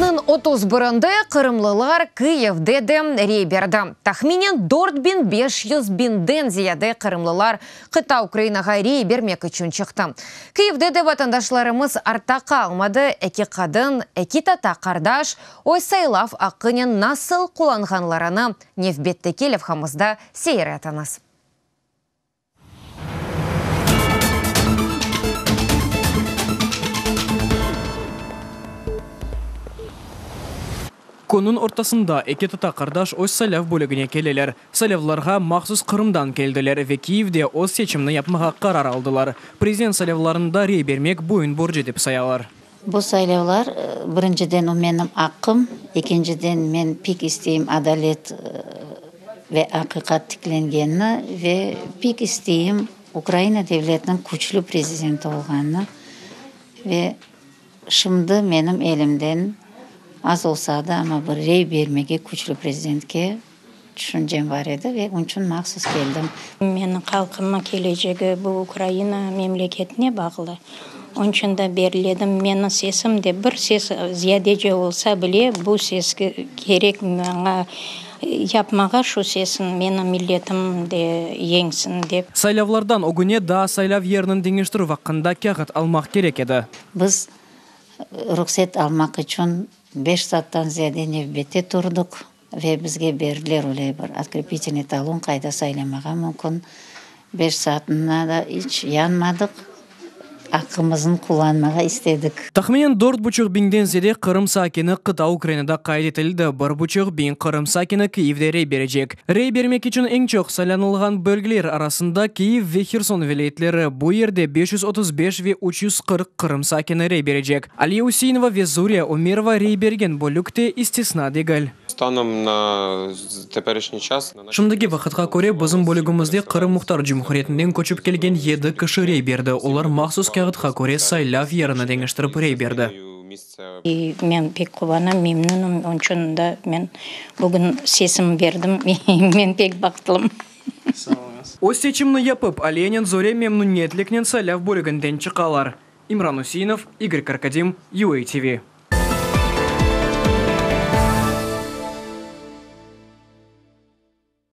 Martnıñ 31-nde qırımlılar Kıyivde de rey berdi. Tahminen 4500 biñden ziyade qırımlılar qıta Ukrainağa rey bermek içün çıqtı. Kıyivde de vatandaşlarımız artta qalmadı, eki qadın, eki tata-qardaş öz saylav aqqınen nasıl qullanğanlarını nevbetteki levhamızda seyir etiñiz. Künniñ ortasında eki tata-qardaş öz saylav bölügine keleler. Saylavlarğa mahsus Qırımdan keldiler ve Kiyevde öz seçimni yapmağa qarar aldılar. Prezident saylavlarında rey bermek boyun borcu dep sayalar. Bu saylavlar, birinciden, o menim aqqım, ekinciden, men pek isteyim adalet ve aqiqat tiklengenini ve pek isteyim Ukraina devletiniñ küçlü prezidenti olğanını ve şimdi menim elimden az olsa da, amma bir rey bermege küçlü prezidentke tüşüncem bar edi ve onıçün mahsus keldim. Menim halqımnıñ kelecegi bu Ukraina memleketine bağlı. Onıçün da berledim. Menim sesim de bir ses ziyadece olsa bile, bu ses kerek maña yapmağa şu sesin, menim milletim de yeñsin dep. Saylavlardan ögüne daa saylav yeriniñ deñiştirüv aqqında kâğıt almaq kerek edi. Biz ruhset almaq içün beş saattan ziyade nevbette turdıq. Ve bizge berdiler öyle bir otkrepitelnıy talon, qayda saylamağa mümkün. Beş saatına da iç yanmadıq, aqqımıznı qullanmağa istedik. Tahminen dört buçuq biñden ziyade Qırım sakini qıta Ukrainada qayd etildi, bir buçuq biñ Qırım sakini Kyivde rey berecek. Rey bermek içün eñ çoq saylanılğan bölgeler arasında Kyiv ve Herson vilâyetleri, bu yerde 535 ve 340 Qırım sakini rey berecek. Aliye Üseinova ve Zuriya Ömerova rey bergen bölük te istisna degil. Stanom na teperişniy ças. Şimdiki vaqıtqa köre bizim bölügimizde Qırım Muhtar Cumhuriyetinden köçip kelgen yedi kişi rey berdi, olar mahsus kâğıtqa köre saylav yerini deñiştirip rey berdi. Men pek quvanam, memnünim, onıñ içün da men bugün sesim berdim, men pek bahtlım. Öz seçimini yapıp, Aliyenen Zore memnüniyetliknen saylav bölüginden çıqalar. İmran Üseinov, İgor Karkadim, UATV.